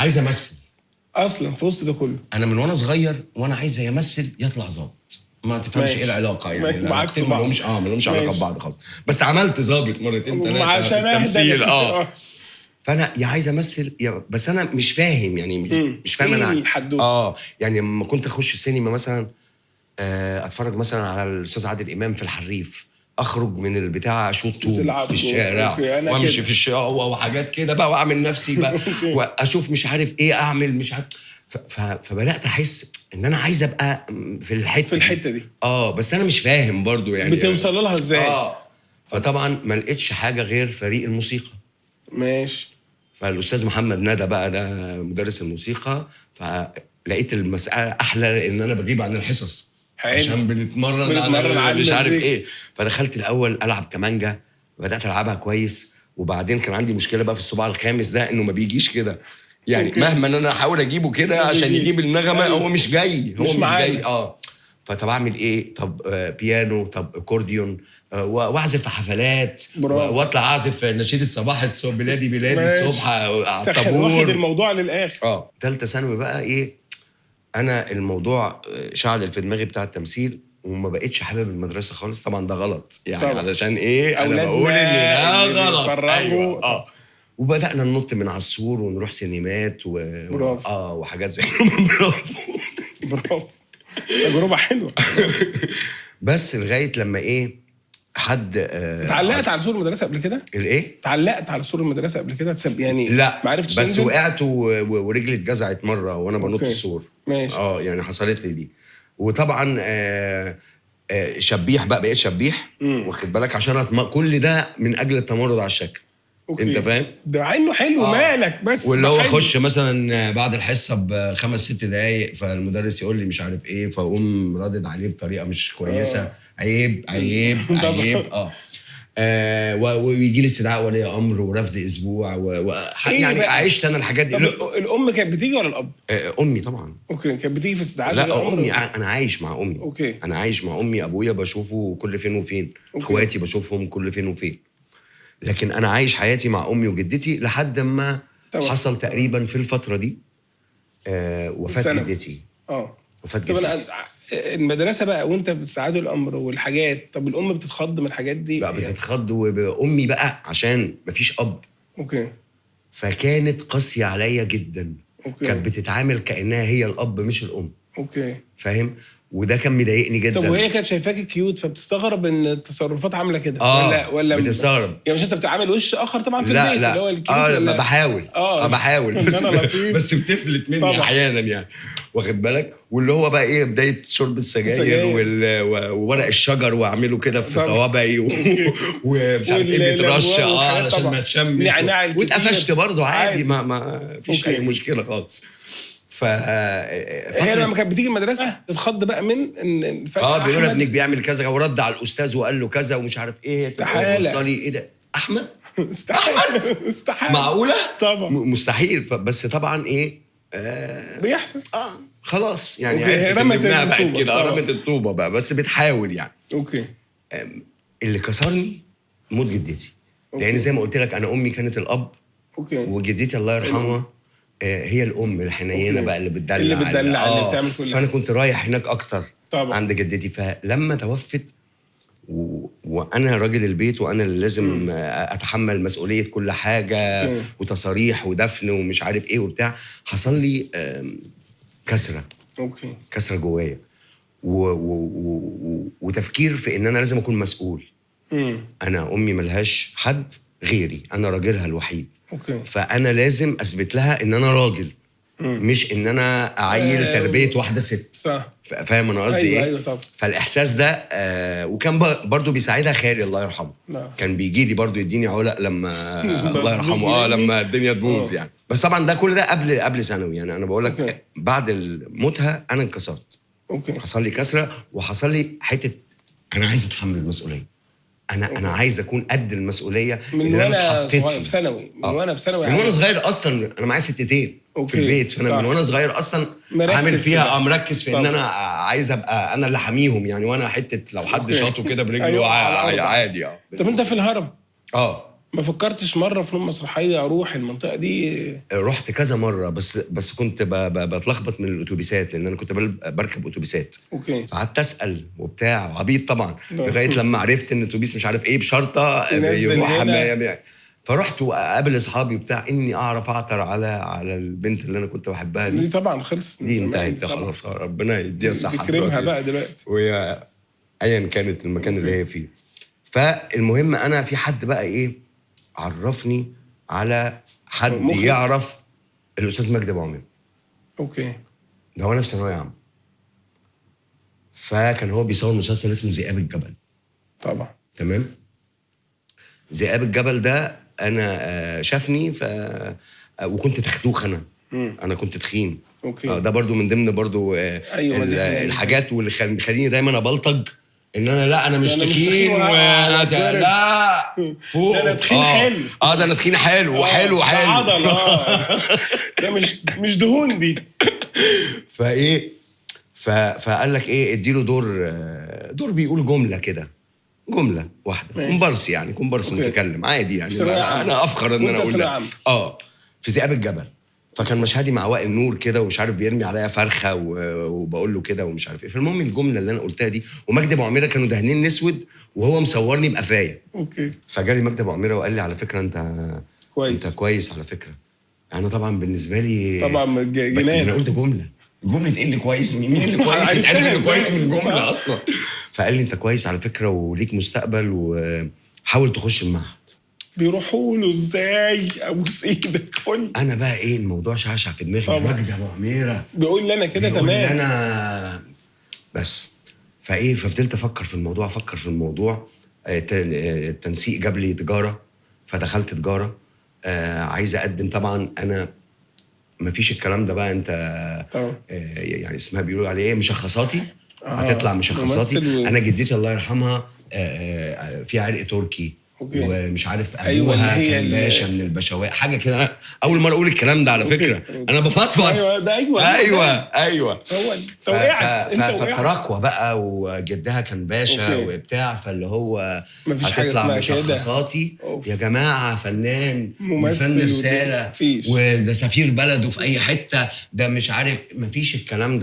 عايز امثل اصلا في وسط ده كله. انا من وانا صغير وانا عايز يمثل يطلع ظابط، ما تفهمش ماشي. ايه العلاقة يعني. ماشي. العلاقتين بعكس بعض. ما لهمش علاقة ماشي. ببعض خالص، بس عملت ظابط مرتين ثلاثة عشان في اهدى التمثيل. نفسي. فانا يا عايز امثل يا بس انا مش فاهم يعني، مش فاهم إيه انا. الحدوتة؟ يعني لما كنت اخش السينما مثلا، اتفرج مثلا على الاستاذ عادل امام في الحريف، اخرج من البتاع اشوط طوب تلعب في الشارع okay، أنا وامشي كده. في الشارع وحاجات كده بقى، واعمل نفسي بقى واشوف مش عارف ايه، اعمل مش عارف. فبدات احس ان انا عايز ابقى في الحتة في الحتة دي. بس انا مش فاهم برضو يعني بتوصل لها ازاي؟ فطبعا ما لقيتش حاجة غير فريق الموسيقى. ماشي. فالاستاذ محمد ندى بقى ده مدرس الموسيقى، فلقيت المسالة احلى لان انا بغيب عن الحصص. حلو. عشان بنتمرن بنتمرن على مش عارف المزيكا. ايه. فدخلت الاول العب كمانجا، بدات العبها كويس، وبعدين كان عندي مشكلة بقى في الصباع الخامس ده انه ما بيجيش كده يعني. okay. مهما ان انا احاول اجيبه كده ما عشان بيجيش. يجيب النغمة، أيوة. هو مش جاي، هو مش مش معانا. جاي. فطب اعمل ايه؟ طب بيانو، طب اكورديون، واعزف في حفلات، برافو. واطلع اعزف نشيد الصباح الصبح، بلادي بلادي ماشي. الصبح على سخن الطابور. واخد الموضوع للاخر. ثالثة ثانوي بقى ايه، انا الموضوع شعل في دماغي بتاع التمثيل، وما بقتش حابب المدرسة خالص. طبعا ده غلط يعني. طبعا. علشان ايه انا أولادنا بقول ان ده اللي غلط. بيتفرجوا. ايوه. وبدانا ننط من على السور ونروح سينمات برافو. وحاجات زي برافو. برافو، تجربه حلوة. بس لغاية لما ايه حد اتعلقت على سور المدرسة قبل كده؟ الايه؟ اتعلقت على سور المدرسة قبل كده؟ تسب يعني؟ لا، ما عرفتش بس تنزل؟ وقعت ورجلي اتجزعت مرة وانا بنط okay. السور. ماشي. يعني حصلت لي دي. وطبعا شبيح بقى، بقيت شبيح واخد بالك، عشان كل ده من اجل التمرد على الشكل. okay. انت فاهم؟ ده مع انه حلو. مالك بس واللي هو حلو. اخش مثلا بعد الحصة بخمس ست دقايق، فالمدرس يقول لي مش عارف ايه، فاقوم رادد عليه بطريقة مش كويسة. عيب عيب طبعا. عيب. ويجي لي استدعاء ولي امر ورفض اسبوع إيه يعني بقى؟ عشت انا الحاجات دي. طب الام كانت بتيجي ولا الاب؟ امي طبعا. okay، كانت بتيجي في استدعاء لا ولي أمر؟ امي، انا عايش مع امي. okay. انا عايش مع امي، ابويا بشوفه كل فين وفين. okay. اخواتي بشوفهم كل فين وفين، لكن انا عايش حياتي مع امي وجدتي لحد ما طبعا. حصل تقريبا في الفترة دي وفاه السنة. جدتي. وفاه طب انا جدتي. المدرسة بقى وانت بتساعده الامر والحاجات، طب الام بتتخض من الحاجات دي؟ بقى بتتخض، وامي بقى عشان مفيش اب، okay. فكانت قاسية عليا جدا. okay. كانت بتتعامل كانها هي الاب مش الام. okay. فاهم؟ وده كان مضايقني جدا. طب وهي كانت شايفاك cute، فبتستغرب ان التصرفات عامله كده؟ ولا بتستغرب. يعني مش انت بتعامل وش اخر طبعا في لا البيت لا اللي هو ال cute ولا بحاول. بحاول إن بس أنا لطيف. بس بتفلت مني طبعا. احيانا يعني، واخد بالك؟ واللي هو بقى ايه، بداية شرب السجاير السجاير. وورق الشجر واعمله كده في طبعا. صوابعي ومش عارف ايه بيترش والأبواب والحاجات علشان طبعا. ما تشمش. نعناع الكتير. واتقفشت برضه عادي، عادي. ما فيش okay. اي مشكلة خالص. ف هي لما كانت بتيجي المدرسة تتخض بقى من ان فجأة بيقولوا أحمد ابنك بيعمل كذا، ورد على الاستاذ وقال له كذا ومش عارف ايه. استحالة. وصلي ايه ده احمد؟ استحالة استحالة. معقولة؟ طبعا. مستحيل. بس طبعا ايه بيحصل. خلاص يعني okay، عرفت إن رمت ابنها بقت الطوبة. كده. طبعا. رمت الطوبه بقى، بس بتحاول يعني. okay. اللي كسرني موت جدتي، okay. لان زي ما قلت لك انا امي كانت الاب، okay. وجدتي الله يرحمها هي الام الحنينه okay. بقى اللي بتدلع، اللي بتدلع، اللي بتعمل كل فانا كنت رايح هناك اكتر طبعا. عند جدتي. فلما توفت وانا راجل البيت، وانا اللي لازم اتحمل مسؤولية كل حاجة وتصاريح ودفن ومش عارف ايه وبتاع، حصل لي كسره. okay. كسره جوايا وتفكير في ان انا لازم اكون مسؤول. انا امي ملهاش حد غيري، انا راجلها الوحيد. okay. فانا لازم اثبت لها ان انا راجل، مش ان انا اعيل تربيه واحدة ست. صح. فاهم انا قصدي أيوة ايه؟ أيوة طبعا. فالاحساس ده وكان برضو بيساعدها خالي الله يرحمه. لا. كان بيجي لي برضو يديني علق لما الله يرحمه مني. لما الدنيا تبوظ يعني. بس طبعا ده كل ده قبل ثانوي يعني. انا بقول لك بعد موتها انا انكسرت. okay. حصل لي كسره، وحصل لي حتة انا عايز اتحمل المسؤولية. انا عايز اكون قد المسؤولية من اللي انا وانا اتحطيت صغير في فيها. ثانوي. من وانا في ثانوي من وانا صغير اصلا انا معايا ستتين okay. في البيت، فانا صح. من وانا صغير اصلا مركز عامل في فيها ده. مركز في ان طبعا. انا عايز ابقى انا اللي حاميهم يعني، وانا حتة لو حد okay. شاطه كده برجله أيوة، على الأرض. عادي. طب انت في الهرم ما فكرتش مرة في مسرحية اروح المنطقة دي؟ رحت كذا مرة، بس كنت بتلخبط من الاتوبيسات، لان انا كنت بركب اتوبيسات. okay. فقعدت اسال وبتاع، عبيط طبعا، لغاية لما عرفت ان اتوبيس مش عارف ايه بشرطه يروح. فرحت واقابل اصحابي وبتاع، اني اعرف اعثر على البنت اللي انا كنت بحبها دي. طبعا خلصت دي، انتهت خلاص، ربنا يديها الصحة. بكرمها بقى دلوقتي، وهي ايا كانت المكان اللي هي فيه. فالمهم انا في حد بقى ايه عرفني على حد مخرج يعرف الاستاذ مجدي ابو عمير. okay. ده وانا في ثانوية عامة. فكان هو بيصور مسلسل اسمه ذئاب الجبل. طبعا. تمام. ذئاب الجبل ده انا شافني وكنت تختوخ انا. انا كنت تخين. okay. ده برضو من ضمن برضو أيوة الحاجات واللي خليني دايما ابلطج ان انا لا انا مش تخين، لا فوق، ده انا تخين حلو. ده انا تخين حلو وحلو حلو عضل. ده مش دهون دي. فايه فقال لك ايه، اديله دور بيقول جملة كده، جملة واحدة، كومبارس يعني، كومبارس متكلم عادي يعني. انا افخر ان انا اقول ده. في ذئاب الجبل. فكان مشهدي مع وائل نور كده ومش عارف بيرمي عليا فرخة وبقول له كده ومش عارف ايه. فالمهم الجملة اللي انا قلتها دي، ومجدي ابو عميرة كانوا دهنين اسود وهو مصورني بقفايا. okay. فجالي مجدي ابو عميرة وقال لي على فكرة انت كويس، انت كويس على فكرة. انا طبعا بالنسبة لي طبعا جنان. انا قلت جملة ايه اللي كويس؟ مين اللي كويس؟ انت عارف اللي كويس من الجملة اصلا. فقال لي انت كويس على فكرة وليك مستقبل وحاول تخش المعهد. بيروحوا له ازاي؟ ابوس ايدك قول. انا بقى ايه الموضوع شعشع في دماغي. مجدي ابو عميرة بيقول لي انا كده تمام، انا بس فايه. ففضلت افكر في الموضوع، التنسيق جاب لي تجارة، فدخلت تجارة. عايز اقدم طبعا، انا مفيش الكلام ده بقى، انت يعني اسمها بيقولوا عليه ايه، مشخصاتي. هتطلع مشخصاتي. انا جدتي الله يرحمها في عرق تركي. okay. ومش عارف ابوها. أيوة كان باشا من البشوات حاجة كده. انا اول مرة اقول الكلام ده على فكرة. انا بفضفض. ايوه ده ايوه ايوه ايوه. هو انت وقعت، انت وقعت. فالتراكوة بقى، وجدها كان باشا. وبتاع، فاللي هو مفيش حاجة اسمها كده مشخصاتي يا جماعة، فنان ممثل رسالة، وده سفير بلده في اي حتة، ده مش عارف، مفيش الكلام ده.